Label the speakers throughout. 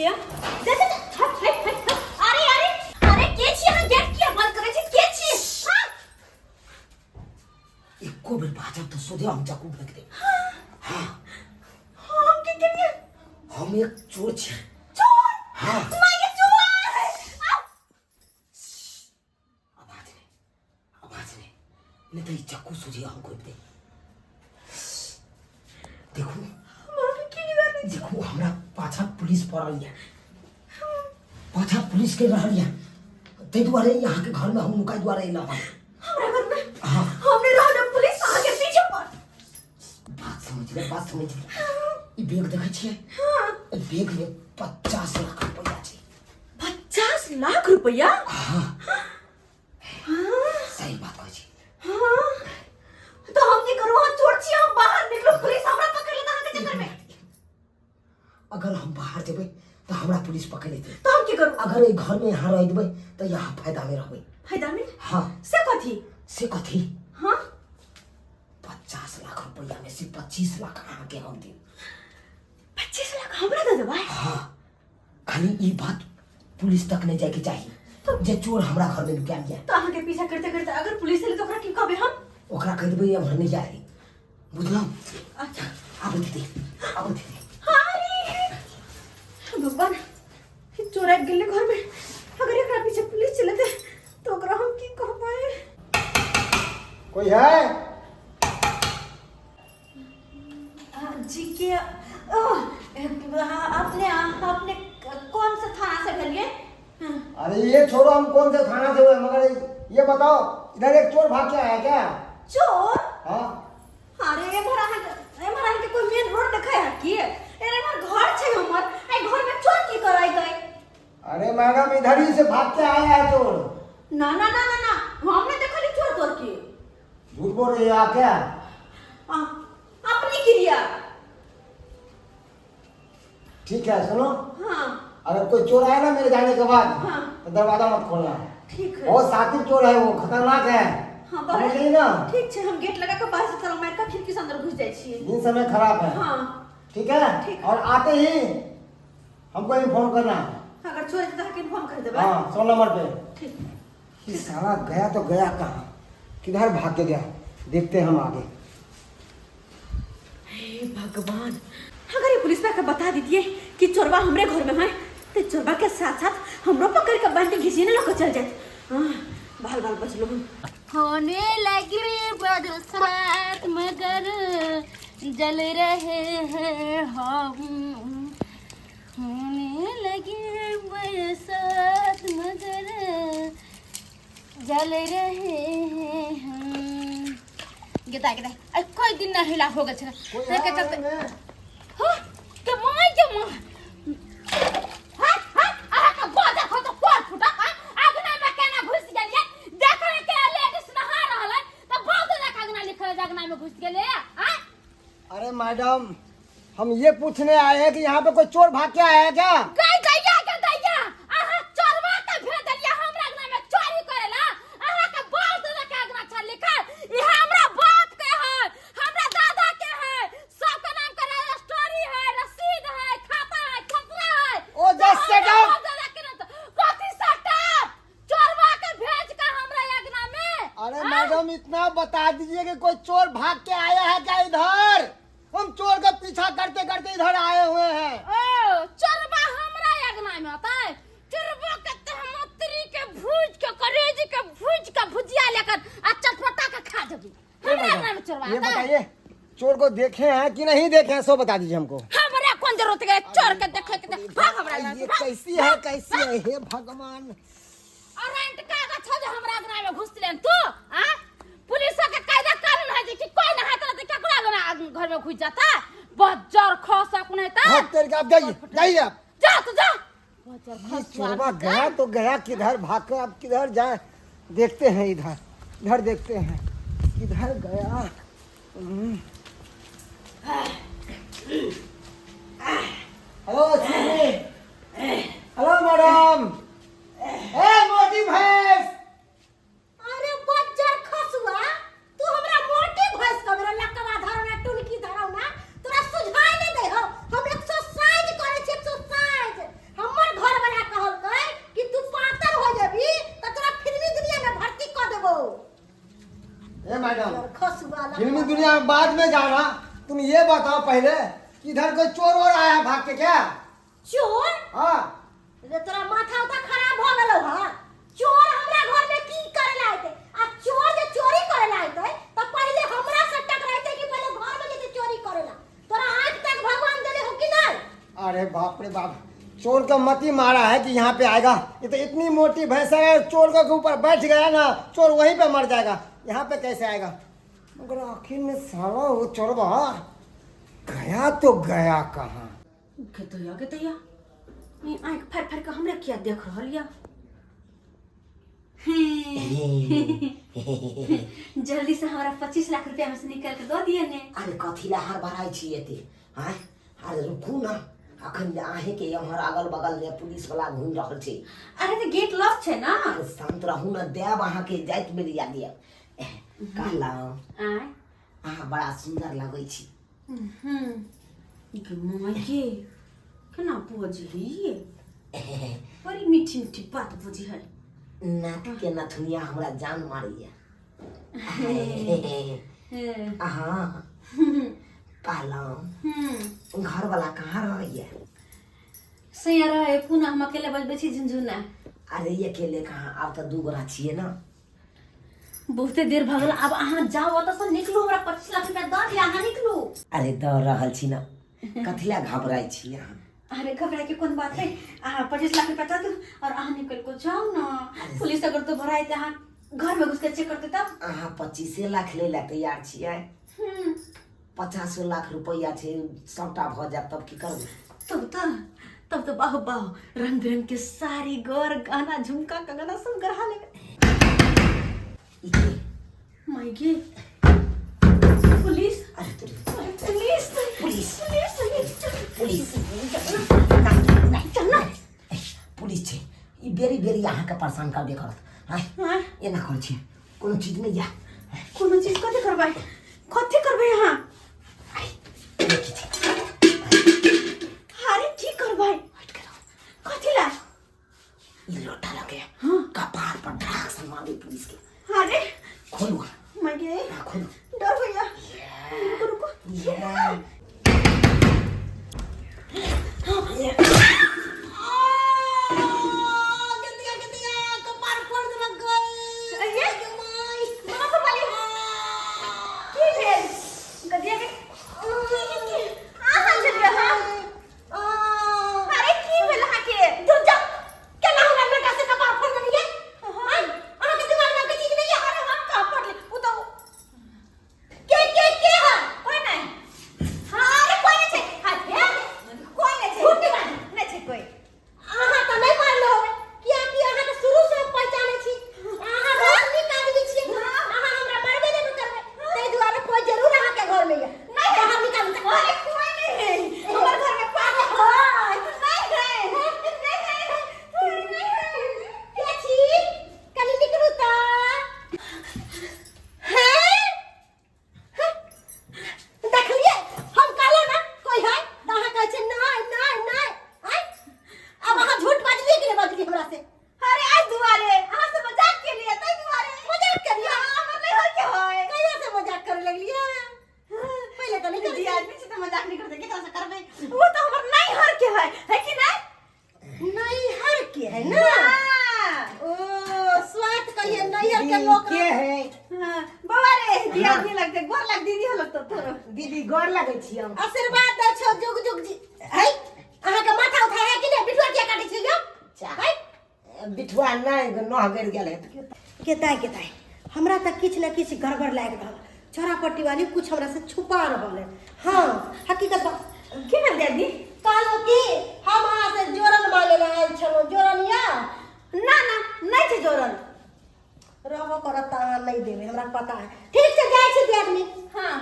Speaker 1: छियै जा जा जा, हट हट हट हट। अरे अरे अरे के छियै अहाँ गेट किया बंद करै छी के छियै हाँ?
Speaker 2: एको बेर बाजब तऽ सोझे हम चाकू फेंक देब हाँ
Speaker 1: हम की केलियै
Speaker 2: हम एक चोर छी
Speaker 1: चोर
Speaker 2: हाँ
Speaker 1: माय के चोर आ!
Speaker 2: आवाज नहीं आवाज नहीं नहीं तो ई चक्कू सोझे हम घोपि दे देखू देखू हमरा पाछा पुलिस पड़ल यऽ पाछा पुलिस के रहल यऽ ताहि दुआरे अहाँके घरमे हम नुकाइ दुआरे अयलहुँ हन
Speaker 1: हमरा घर में
Speaker 2: हाँ
Speaker 1: हमने रहल पुलिस अहाँ के पीछे पर
Speaker 2: बात समझ ले बात समझ ले ई बैग देखै छियै
Speaker 1: हाँ
Speaker 2: एहि बैगमे 50 लाख रुपैआ छै
Speaker 1: 50 लाख रुपया
Speaker 2: हाँ सही बात कहै छी
Speaker 1: हाँ तो हम की करू अहाँ चोर छी हम बाहर निकलू पुलिस हमरा पकड़ लेत अहाँ के चक्कर में
Speaker 2: अगर हम बाहर जेबै तऽ हमरा पुलिस पकड़ लेतै
Speaker 1: तो हम की करू
Speaker 2: अगर एहि घरमे यहाँ रहि देबै तऽ यहाँ फायदामे रहबै
Speaker 1: फायदा में
Speaker 2: हाँ
Speaker 1: से कथी
Speaker 2: से कथी
Speaker 1: हाँ
Speaker 2: 50 लाख रुपैआ में से 25 लाख अहाँके हम देब
Speaker 1: 25 लाख हमरा दे देबै
Speaker 2: हाँ खाली ई बात पुलिस तक नहीं जायके चाही जे चोर हमरा घर में नुकायल यऽ
Speaker 1: तो अहाँ के पीछा करते करते अगर पुलिस एले तो ओकरा की कहबै हम
Speaker 2: ओकरा कहि देबै एम्हर नहि जाय बुझलहुँ
Speaker 1: अच्छा
Speaker 2: आबू दीदी आबू दीदी
Speaker 1: अरे भगवान ई चोर आबि गेलै घर में अगर एकरा पीछे पुलिस चले तो ओकरा हम की कहबै
Speaker 3: कोई है
Speaker 1: जी के ओह, आपने आपने कौन सा थाना से भेलिए
Speaker 3: अरे ये छोड़ो हम कौन से थाना से हुए मगर ये बताओ इधर एक चोर भाग के आया क्या
Speaker 1: चोर
Speaker 3: हाँ
Speaker 1: अरे एम्हर अहाँ एम्हर अहाँके कोई मेन रोड देखै है की अरे एम्हर घर छै हमर एहि घर में चोर की करै गए
Speaker 3: अरे मैडम इधर ही से भाग के आया है चोर
Speaker 1: ना ना ना ना ना हम नहीं देखली चोर तोर की
Speaker 3: झूठ बोल रही हो आप क्या
Speaker 1: आ, अपनी क्रिया
Speaker 3: ठीक है सुनो
Speaker 1: हाँ
Speaker 3: अगर कोई चोर आए ना मेरे जाने के बाद
Speaker 1: हाँ।
Speaker 3: तो दरवाजा मत खोलना
Speaker 1: ठीक है
Speaker 3: बहुत शातिर चोर है वो खतरनाक है
Speaker 1: हाँ
Speaker 3: समझ गई ना
Speaker 1: ठीक छै हम गेट लगा के बाहर से ताला मार के खिड़की से अंदर घुस जाइ छियै
Speaker 3: दिन समय खराब है
Speaker 1: हाँ
Speaker 3: ठीक है
Speaker 1: ठीक।
Speaker 3: और आते ही हमको इन्फॉर्म करना
Speaker 1: अगर चोर एतै तऽ अहाँके इन्फॉर्म कर देबै
Speaker 3: हाँ 100 नंबर पे
Speaker 1: ठीक
Speaker 3: ये साला गया तो गया कहाँ किधर भाग के गया देखते हैं हम आगे
Speaker 1: हे भगवान अगर ये पुलिस के बता दीजिए कि चोरवा हमरे घर में है तो चोरवा के साथ साथ हमरो पकड़ के बांध के घिसिने लग चल जाए हाँ बाल बाल बचलो हम
Speaker 4: होने लगी बरसात मगर जल रहे हैं हम होने लगी बरसात मगर जल रहे हैं हम गेदा गेदा अरे कोई दिन ना हिला हो गए
Speaker 3: कोई
Speaker 4: से के
Speaker 3: है
Speaker 4: चलते
Speaker 3: में?
Speaker 4: हाँ के माय के माँ हट हट अहाँ के गोजा खो तो कोर फुटा अगना में केना घुस गेलिए देख रहे के लेडीज नहा रहल है तो बहुत देख अगना लिखल है अगना में घुस गेले आ
Speaker 3: अरे मैडम हम ये पूछने आए हैं कि यहाँ पे कोई चोर भाग के आया है क्या
Speaker 4: गई दैया के दैया अहाँ चोरवा के भेज देलिए हमरा अगना में चोरी करेला अहाँ के बाप दादा के अगना छल लिखल ई हमरा बाप के है हमरा दादा के है सबके नाम के रजिस्ट्री है रसीद है खाता है खसरा है
Speaker 3: ओ, just
Speaker 4: तो
Speaker 3: shut
Speaker 4: हमरा
Speaker 3: up!
Speaker 4: बाप दादा के नाम तो- कथी shut up? चोरवा के भेज के हमरा अगना में
Speaker 3: अरे
Speaker 4: हाँ?
Speaker 3: मैडम इतना बता दीजिए कि कोई चोर भाग के आया है क्या इधर हम चोर का पीछा करते करते इधर आए हुए हैं
Speaker 4: ओ चोरबा हमरा अगना में आता चोरबा के ते हम अतरी के भूज के करेज के भूज के भुजिया लेकर आ चटपटा के खा जेबी हमरा अगना में चोरबा
Speaker 3: ये
Speaker 4: आता
Speaker 3: बताइए चोर को देखे हैं कि नहीं देखे हैं सो बता दीजिए हमको
Speaker 4: हमरा कौन जरूरत है चोर के देखे के भाग हमरा अगना से,
Speaker 3: ये
Speaker 4: भाग।
Speaker 3: कैसी है कैसी है हे भगवान
Speaker 4: और रेंट कागज छौ जे हमरा अगना में घुसलेन तू आ पुलिस के कायदा कानून है जे कि कोई ना हाथ रहते केकरा अगना घर में घुस जाता बज्जर खस अपने ता
Speaker 3: भाग तेरे के आप जाइए जाइए आप
Speaker 4: जा तू जा
Speaker 3: ये चोरवा गया तो गया किधर भाग कर अब किधर जाए देखते हैं इधर इधर देखते हैं किधर गया Hello excuse me hello madam ए मोटी भैंस
Speaker 1: अरे बज्जर खसुआ तू हमरा मोटी भैंस कबरा लकवा धरौना टुनकी धरौना तोरा सुझाई नहीं दे हो हम एक्सरसाइज करे छी एक्सरसाइज
Speaker 3: मैडम,
Speaker 5: खसुआ
Speaker 3: फिल्मी दुनिया में बाद में जाना, तुम ये बताओ पहले कि इधर कोई चोर वोर आया है भाग के क्या?
Speaker 5: चोर?
Speaker 3: हाँ।
Speaker 5: रे तोरा माथा उथा खराब हो गेलौ हा? चोर हमरा घर में की करे ला अइतै? आ चोर जे चोरी करे ला अइतै त पहिले हमरा से टकराइतै कि पहिले घर में जेतै चोरी करे ला? तोरा आँख तक भगवान देले हो कि नहीं?
Speaker 3: अरे बाप रे बाप, चोर का मत ही मारा है कि यहाँ पे आएगा। ये तो इतनी मोटी भैंस है, चोर के ऊपर बैठ गया ना, चोर वहीं पे मर जाएगा, यहाँ पे कैसे आएगा? मगर आखिर में साला वो चोरवा गया तो गया कहाँ?
Speaker 1: गेतैया गेतैया, ई आँखि फाड़ि फाड़ि के हमरा किया देख रहल या? जल्दी से हमरा 25 लाख रुपया में से निकाल के दऽ दिअ ने।
Speaker 2: अरे कथी ला हड़बड़ाइ छी एते? आँय, अरे रुकू ना, अखन अहें के एम्हर अगल बगल में पुलिस वाला घूमि रहल छै।
Speaker 1: अरे तऽ गेट लॉक छै ना।
Speaker 2: अरे शांत रहू ना, देब अहाँके जाइत बेरिया देब। कहलहुँ
Speaker 1: आँय,
Speaker 2: अहाँ बड़ा सुन्दर लगै छी।
Speaker 1: गे माय गे, केना बजही, बड़ी मीठी मीठी बात बजी है।
Speaker 2: नाक के नथुनिया हमरा जान मारैया। अहाँ कहलहुँ घर वाला कहाँ रहैया?
Speaker 1: सैया रहे पुनः, हम अकेले बजबै छी झुनझुना।
Speaker 2: अरे अकेले कहाँ, आब तऽ दू गोरा छियै ना।
Speaker 1: बहुते देर भऽ गेल, आब अहाँ जाउ ओतऽ से, निकलू, हमरा 25 लाख रुपया दऽ दिअ, अहाँ निकलू।
Speaker 2: अरे दऽ रहल छी ना, कथी लए घबराइ छी अहाँ?
Speaker 1: अरे घबराए के कोन बात है, अहाँ 25 लाख रुपया दऽ दू और अहाँ निकल को जाउ ना। पुलिस अगर तो भराए तऽ अहाँ घर में घुस के चेक करते तब।
Speaker 2: अहाँ 25 लाख लै लए तैयार छियै? 50 लाख रुपैआ छै, सबटा भऽ जायत तब की करबै?
Speaker 1: तब तऽ बाहो बाहो रंग बिरंग के साड़ी, गर गहना, झुमका, कंगना सब गढ़ा लेबै।
Speaker 2: ई की?
Speaker 1: माय गे, पुलिस!
Speaker 2: अरे तोरी!
Speaker 1: पुलिस!
Speaker 2: पुलिस!
Speaker 1: पुलिस!
Speaker 2: पुलिस!
Speaker 1: चल ना।
Speaker 2: पुलिस छै, ई बेरी बेरी अहाँके परेशान करबे करत। आँय,
Speaker 1: हाँ,
Speaker 2: एना करै छी, कोनो चीज नहि या।
Speaker 1: कोनो चीज कथी करबै, कथी करबै अहाँ?
Speaker 2: देखी छी।
Speaker 1: अरे की करबै, कथी ला?
Speaker 2: ई लोटा लगे
Speaker 1: हाँ।
Speaker 2: कपार पर ढाक से मारे पुलिस के।
Speaker 1: अरे
Speaker 2: खोलू।
Speaker 1: माय गे!
Speaker 2: हाँ, खोलू।
Speaker 1: डर भैया, रुको रुको।
Speaker 5: गंदिया गंदिया, कपार फोड़ देलक गई।
Speaker 1: मामा सब वाली, की भेल गदिया के? अहाँ छलियै? हाँ। अरे की भेल अहाँके?
Speaker 5: दूर जा, केना हमरा बेटा से कपार फोड़ देलियै? आँय, अहाँके दिमाग नाम के चीज नहीं है?
Speaker 1: अरे हम कहाँ पढ़ली, उ तो
Speaker 5: के के के है?
Speaker 1: कोई नहीं। हाँ, अरे कोई नहीं छै। हाँ, हे, कोई नहीं छै।
Speaker 5: झूठ बात।
Speaker 1: नहीं छै कोई।
Speaker 5: अहाँ तऽ नहि मारलो होबै, कियाकि अहाँके शुरू से हम पहचानै छी, अहाँ बहुत नीक आदमी छी, अहाँ हमरा मारबे नहि करबै, ताहि दुआरे कोई जरूर अहाँके घर में ये।
Speaker 1: नहीं।
Speaker 5: बाहर निकालू तऽ।
Speaker 1: अरे कोई नहीं है हमर घर में, कोई नहीं है, नहीं है, नहीं है, नहीं है।
Speaker 5: के छी? कनि निकलू तऽ। हैं? हैं? देखलियै, हम कहलहुँ ने कोई है तऽ अहाँ कहै छियै नहि नहि नहि। आँय, आब अहाँ झूठ बाजलियै कि नहि बाजलियै हमरा से?
Speaker 1: अरे आज दुआरे अहाँ से मजाक के लिए, ताहि दुआरे।
Speaker 5: मजाक करियै?
Speaker 1: हाँ, हमर नहीं हो के होय।
Speaker 5: कहिया से मजाक करे लगलियै? पहिले तऽ नहि
Speaker 1: जी
Speaker 5: करै।
Speaker 1: आदमी से तो मजाक नहीं करते, केकरा से करबै? वो तो हमर नहीं हर के है, है कि नहीं?
Speaker 5: नैहर के है ना?
Speaker 1: हाँ।
Speaker 5: ओ स्वाद कहिए, नैहर के लोग।
Speaker 3: के है?
Speaker 1: हाँ, बाबा रे, दिया नहीं लगते, गोर लग दीदी हो लगतो तोरो।
Speaker 2: दीदी, गोर लगै छी हम।
Speaker 5: आशीर्वाद दै छौ, जुग जुग जी। है, अहाँके माथा उठा है कि नहि? बिठुआ किया काटै छियै यौ?
Speaker 2: चा।
Speaker 5: है।
Speaker 2: बिठुआ नहि, नह गड़ि गेल है।
Speaker 5: केताय केताय, हमरा तऽ किछु ने किछु गड़बड़ लागि रहल, छोरा पट्टी वाली कुछ हमरा से छुपा रहल है। हाँ, हकीकत बात।
Speaker 1: की भेल दीदी?
Speaker 5: कहलहुँ कि हम अहाँ से जोरन मांगे लए आयल छलहुँ, जोरन या?
Speaker 1: ना ना, नहीं छै जोरन।
Speaker 5: रहबो करत तऽ अहाँ नहि देबै, हमरा पता है। ठीक छै, जाइ छी दियादनी।
Speaker 1: हाँ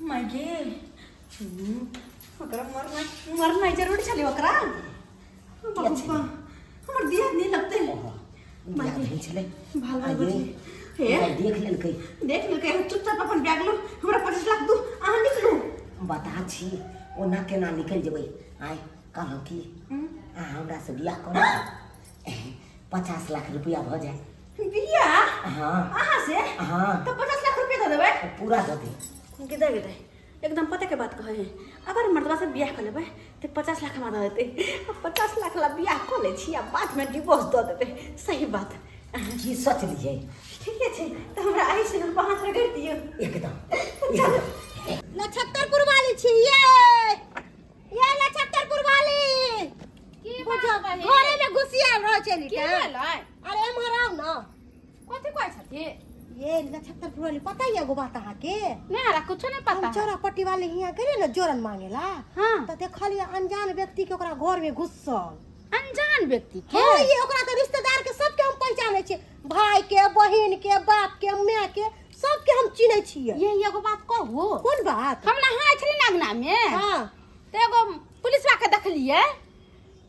Speaker 1: माय गे, ओकरा मरना मरना जरूर छलै ओकरा। बाबा, हमर दिया नहीं लगते।
Speaker 2: बियाह भेल छलै।
Speaker 1: भाल भाल
Speaker 2: आये,
Speaker 1: बजली। हे?
Speaker 2: ओकरा देख लेलकै।
Speaker 1: देख लेलकै, चुपचाप अपन बैग लू, हमरा 25 लाख दू, अहाँ निकलू।
Speaker 2: बता छी, ओना केना निकलि जेबै? आय, कहलहुँ कि अहाँ हमरा से बियाह करू, 50 लाख रुपया भऽ जाय।
Speaker 1: बियाह?
Speaker 2: हाँ।
Speaker 1: अहाँ से?
Speaker 2: हाँ।
Speaker 1: तो 50 लाख रुपया दऽ देबै?
Speaker 2: पूरा दऽ दे।
Speaker 1: गिदा गिदा एकदम पते के बात कहै है, अगर मर्दवा से बियाह कर लेबै तऽ 50 लाख हमरा दऽ देतै। 50 लाख ला बियाह कऽ लै छी आ बादमे डिवोर्स दऽ देबै। सही बात।
Speaker 2: की सोचलियै?
Speaker 1: ठीके छै, तऽ हमरा एहि सिंदूर पर हाथ रगड़ि दियौ।
Speaker 2: एकदम।
Speaker 1: चलू।
Speaker 5: नक्षत्रपुर वाली छी ये, ये नक्षत्रपुर वाली।
Speaker 4: की बात बहिन?
Speaker 5: घरे में घुसियाल रहै छै
Speaker 4: की भेलै?
Speaker 5: अरे एम्हर आउ न।
Speaker 4: कथी कहै छथि?
Speaker 5: ये नक्षत्रपुर वाली, पता है एगो बात अहाँके?
Speaker 4: नहि, हमरा कुछो नहि पता।
Speaker 5: हम चौरा पट्टी वाले हियाँ गेलियै ने जोरन मांगेला।
Speaker 4: हाँ।
Speaker 5: तऽ देखलियै अनजान व्यक्ति के ओकरा घर में घुसल।
Speaker 4: अनजान व्यक्ति के?
Speaker 5: हाँ, ये ओकरा तऽ रिश्तेदार के सबके हम पहचानै छियै, भाई के, बहिन के, बाप के, माय के, सबके हम चिन्है छियै।
Speaker 4: ये एगो बात कहू?
Speaker 5: कोन बात?
Speaker 4: हम नहाय छली ने अंगना में।
Speaker 5: हाँ।
Speaker 4: तऽ एगो पुलिसवा के देखलियै,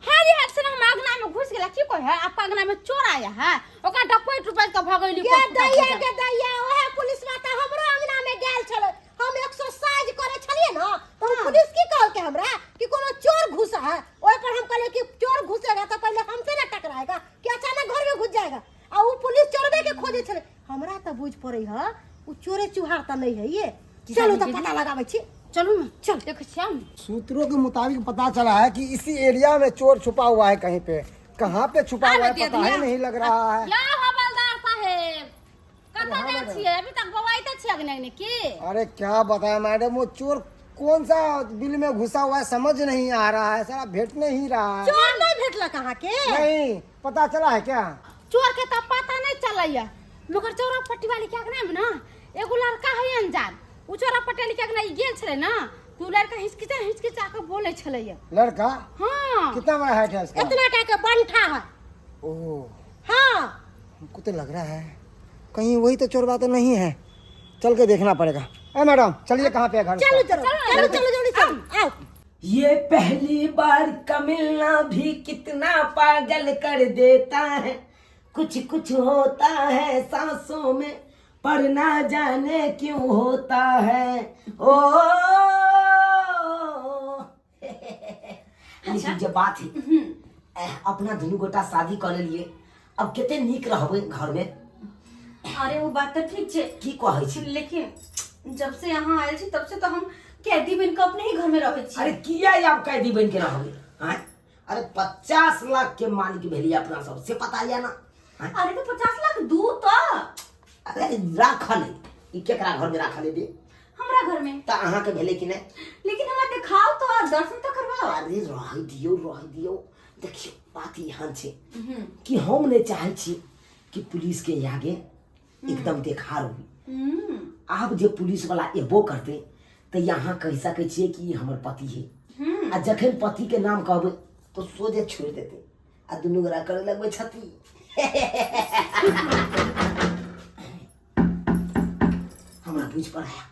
Speaker 4: हारी हाथ से हम अंगना में घुस गेला। की कहे आपका अंगना में चोर आया है, ओकरा डपैट उपैट के भगैली।
Speaker 5: गे दैया, गे दैया, ओहे पुलिसवा तऽ हमरो अंगना में गेल छलै। हम एक्सरसाइज करे छलियै ने तऽ पुलिस की कहलकै हमरा कि कोनो चोर घुसा है। ओहि पर हम कहलियै कि चोर घुसेगा तऽ पहिले हमसे ना टकराएगा कि अचानक घर में घुस जाएगा। आ उ पुलिस चोरबे के खोजे छलै। हमरा तऽ बुझ पड़ै है उ चोरे चुहार तऽ नहीं है ये। चलू तऽ पता लगाबै छी।
Speaker 4: चलू ने, चल देखै छियै हम।
Speaker 3: सूत्रों के मुताबिक पता चला है कि इसी एरिया में चोर छुपा हुआ है कहीं पे। कहाँ पे छुपा हुआ है पता ही नहीं लग रहा है।
Speaker 4: या हवलदार साहेब, कतऽ गेल छियै? अभी तक बौआइते छियै अगने अगने की?
Speaker 3: अरे क्या बताया मैडम, वो चोर कौन सा बिल में घुसा हुआ है समझ नहीं आ रहा है, सारा भेट नहीं रहा है।
Speaker 5: चोर नहीं भेटलक अहाँके?
Speaker 3: नहीं, पता चला है क्या?
Speaker 4: चोर के तऽ पता नहीं चलैया, मगर चौरा पट्टी वाली के अगना में ना एगो लड़का है अनजान। उ चौरा पट्टी वाली के अगना ई गेल छलै ना, तऽ उ लड़का हिचकिचा हिचकिचा के बोलै छलैया।
Speaker 3: लड़का?
Speaker 4: हाँ।
Speaker 3: कितना बड़ा हाइट है उसका?
Speaker 5: इतना टा के बंठा है।
Speaker 3: ओह।
Speaker 5: हाँ।
Speaker 3: हमको तो लग रहा है कहीं वही तो चोरवा तो नहीं है, चल के देखना पड़ेगा। ए मैडम चलिए, कहाँ पे है घर?
Speaker 5: चलो चलो चलो चलो जल्दी चलो आओ।
Speaker 2: ये पहली बार का मिलना भी कितना पागल कर देता है, कुछ कुछ होता है सांसों में पर ना जाने क्यों होता है। ओ लेकिन जे बात है, अपना दुनू गोटा शादी कर लिए, अब कते नीक रहबै घर में।
Speaker 1: अरे वो बात तो ठीक छै।
Speaker 2: की कहै छी?
Speaker 1: लेकिन जब से यहाँ आयल छी तब से तो हम कैदी बन के अपने ही घर में रहै छी।
Speaker 2: अरे किया आब कैदी बन के रहबै? आँय? अरे 50 लाख के मालिक भेलियै अपना सब, से पता या ना? आँय?
Speaker 1: अरे तो 50 लाख दू तो।
Speaker 2: अरे राखल है, ई केकरा घर में राखल है बे?
Speaker 1: हमरा घर में।
Speaker 2: तऽ अहाँके भेलै कि नहि?
Speaker 1: लेकिन हमरा देखाओ तो, दर्शन तो करवाओ।
Speaker 2: अरे रहै दियौ, रहै दियौ। देखियौ बात एहन छै कि हम नहि चाहै छी कि पुलिस के आगे एकदम देखार हुई। आब जे पुलिस वाला एबो करतै तऽ यहाँ कहि सकै छियै कि ई हमर पति है, आ जखन पति के नाम कहबै तऽ सोझे छोड़ि देतै आ दुनू गोरा करे लगबै छथि। हमरा बुझि पड़ाया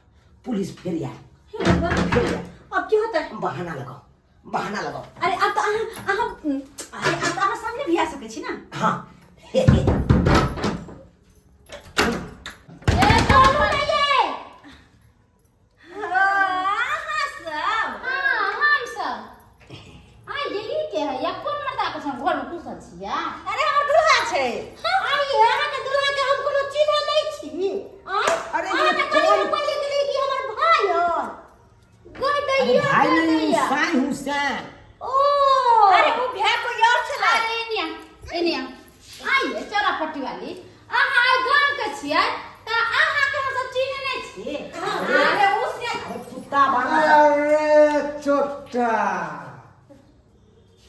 Speaker 2: पुलिस फेर आयल।
Speaker 1: हे भगवान,
Speaker 2: फेर आयल।
Speaker 1: अब की होतै?
Speaker 2: बहाना लगाओ, बहाना लगाओ।
Speaker 1: अरे अब तो अहाँ, अहाँ, अरे अब तो अहाँ सामने भी आ सकै छी ना?
Speaker 2: हाँ।
Speaker 1: अहाँ सब?
Speaker 4: हाँ, हम सब। आ ये ई के है या कोन मर्दा के संग घर में घुसल छियै?
Speaker 1: अरे हमर दूल्हा छै।
Speaker 5: आई अहाँके दूल्हा के हम कोनो चिन्ह नहि छी। आय
Speaker 2: अरे ये
Speaker 5: अहाँके कहलियै
Speaker 2: कोन-
Speaker 5: हम पहिले के लिए कि हमर भाई है।
Speaker 4: गई
Speaker 2: अरे
Speaker 4: दैया,
Speaker 2: भाई
Speaker 4: गई
Speaker 2: नहीं,
Speaker 4: दैया।
Speaker 2: साई हूँ साई।
Speaker 5: ओ
Speaker 1: अरे वो भैया कोई और छलै।
Speaker 4: अरे एनिया, एनिया। आइए चौरा पट्टी वाली, अहाँ आइ गाम के छियै तऽ अहाँ के हम सब चिन्ह नहि छी।
Speaker 1: अरे उ से
Speaker 2: अरे कुत्ता बाना।
Speaker 3: अरे चोटा।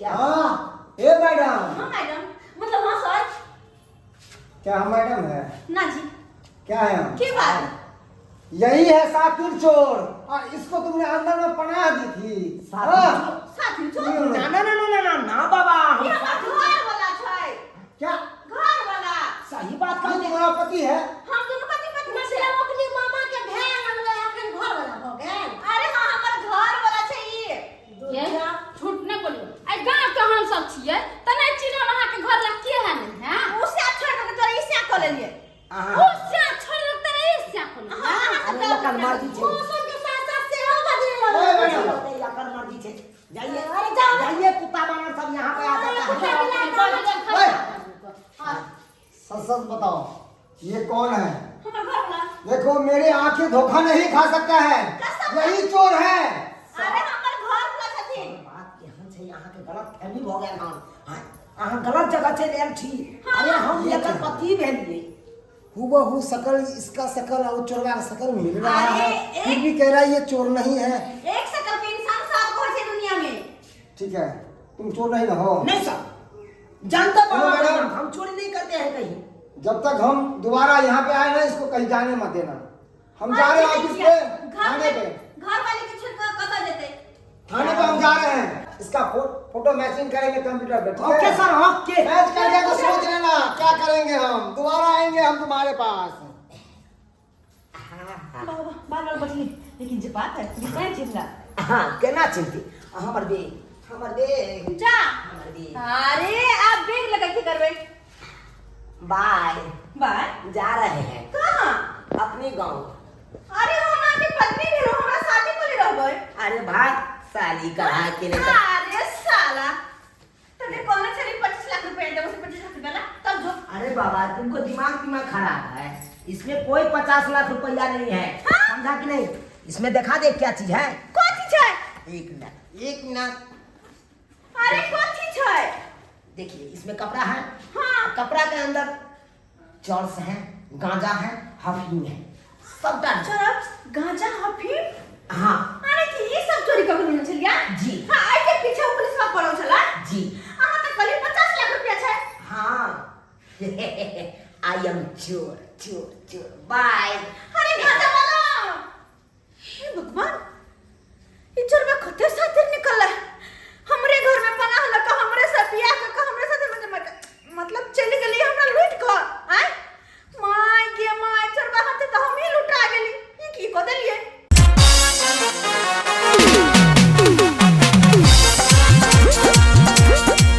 Speaker 2: क्या?
Speaker 3: हाँ, ए मैडम।
Speaker 1: हाँ मैडम, मतलब हाँ सर।
Speaker 3: क्या हम मैडम है?
Speaker 1: ना जी।
Speaker 3: क्या है हम?
Speaker 1: की बात?
Speaker 3: यही है सातिर चोर, और इसको तुमने अंदर में पनाह दी थी।
Speaker 2: सातिर
Speaker 3: हाँ।
Speaker 2: चोर?
Speaker 1: सातिर चोर?
Speaker 2: ना, ना, ना, ना, ना, ना, ना बाबा, हम
Speaker 1: ये हमार
Speaker 2: सातिर
Speaker 1: घर वाला छै।
Speaker 3: क्या?
Speaker 1: घर वाला।
Speaker 2: सही बात
Speaker 3: ये
Speaker 2: कहते हैं।
Speaker 3: तुम्हारा पति है?
Speaker 1: हम दोनों पति पत्नी छियै।
Speaker 5: मतलब ओकनी मामा के भाय लगलै अखन घर वाला भऽ गेल।
Speaker 1: अरे हाँ, हमर घर वाला छै ई।
Speaker 4: ये झूठ नहि बोलियौ। आइ गाँव के हम सब छियै तऽ नहि चिन्हब अहाँके घर लग के है नहीं है?
Speaker 1: उ से छोड़ के तोरा ई से कऽ लेलियै।
Speaker 2: अहाँ-
Speaker 4: उ से छोड़ के तोरा ई से कऽ लेलियै।
Speaker 1: हाँ, हाँ,
Speaker 2: अरे एकर मर्जी छै।
Speaker 5: मौसम के साथ साथ सेहो बदले
Speaker 3: ए,
Speaker 5: लगलै।
Speaker 3: मैडम।
Speaker 2: एकर मर्जी छै। जाइए।
Speaker 5: अरे जाओ।
Speaker 2: जाइए, कुत्ता बानर सब यहाँ पे आ जाता है।
Speaker 3: ओए, सच सच बताओ, ये कौन है?
Speaker 1: हमर घर वाला।
Speaker 3: देखो मेरे आंखें धोखा नहीं खा सकता है, यही चोर है।
Speaker 1: अरे हमर घर वाला छथिन।
Speaker 2: बात एहन छै, अहाँके गलत फहमी भऽ गेल हन। हाँ, अहाँ गलत जगह चलि आयल छी। अरे हम एकर पति भेलियै।
Speaker 3: हूबहू शकल, इसका शकल और चोरवा का शकल मिल रहा
Speaker 1: अरे,
Speaker 3: है, फिर भी कह रहा है ये चोर नहीं है।
Speaker 1: एक शकल के इंसान सात गो होइ छै दुनिया में।
Speaker 3: ठीक है, तुम चोर नहीं हो।
Speaker 2: नहीं सर, जानता
Speaker 3: हेलो,
Speaker 2: बाबा
Speaker 3: मैडम।
Speaker 2: हम चोरी नहीं करते हैं कहीं।
Speaker 3: जब तक हम दोबारा यहाँ पे आए ना, इसको कहीं जाने मत देना। हम जा रहे हैं ऑफिस पे,
Speaker 1: घर
Speaker 3: थाने पे।
Speaker 1: घर वाले के छोड़ के कतऽ जेतै?
Speaker 3: थाने पे हम जा रहे हैं, इसका फोटो मैचिंग करेंगे कंप्यूटर पे, ठीक
Speaker 2: ओके
Speaker 3: है?
Speaker 2: Sir, okay.
Speaker 3: मैच कर गया तो सोच लेना क्या करेंगे हम, दोबारा आएंगे हम तुम्हारे पास।
Speaker 1: बाबा बाल बाल बचली, लेकिन जे बात है पुलिस नहीं चिल्ला।
Speaker 2: हाँ, केना चिंती, हमर बेग, हमर बेग।
Speaker 1: जा।
Speaker 2: हमर बेग।
Speaker 1: अरे आप बेग लगा के करबै।
Speaker 2: बाय।
Speaker 1: बाय।
Speaker 2: जा रहे हैं।
Speaker 1: कहाँ?
Speaker 2: अपने गांव।
Speaker 1: अरे हम आके पत्नी भेलो, हमरा साथी कोनी रहबै।
Speaker 2: अरे भाग साली, कहा के नहीं।
Speaker 1: अरे साला तने कहने छली 25 लाख रुपया देबो से 25 लाख रुपया ला तब जो।
Speaker 2: अरे बाबा, तुमको दिमाग दिमाग खराब है, इसमें कोई 50 लाख रुपया नहीं है।
Speaker 1: हाँ?
Speaker 2: समझा कि नहीं? इसमें देखा दे क्या चीज है।
Speaker 1: कौन चीज है?
Speaker 2: एक मिनट, एक मिनट।
Speaker 1: अरे कौन चीज है?
Speaker 2: देखिए, इसमें कपड़ा है।
Speaker 1: हाँ।
Speaker 2: कपड़ा के अंदर चर्स है, गांजा है, हफीम है, सबटा।
Speaker 1: चरस, गांजा, अफीम?
Speaker 2: हाँ।
Speaker 1: अरे कि ई सब चोरी कऽ के लेने छलियै?
Speaker 2: जी।
Speaker 1: हाँ, एहि के पीछे पुलिस में पड़ल छला।
Speaker 2: जी।
Speaker 1: अहाँ तऽ कहलियै 50 लाख रुपया छै।
Speaker 2: हाँ, I am चोर चोर चोर। बाय।
Speaker 1: अरे गांजा वाला।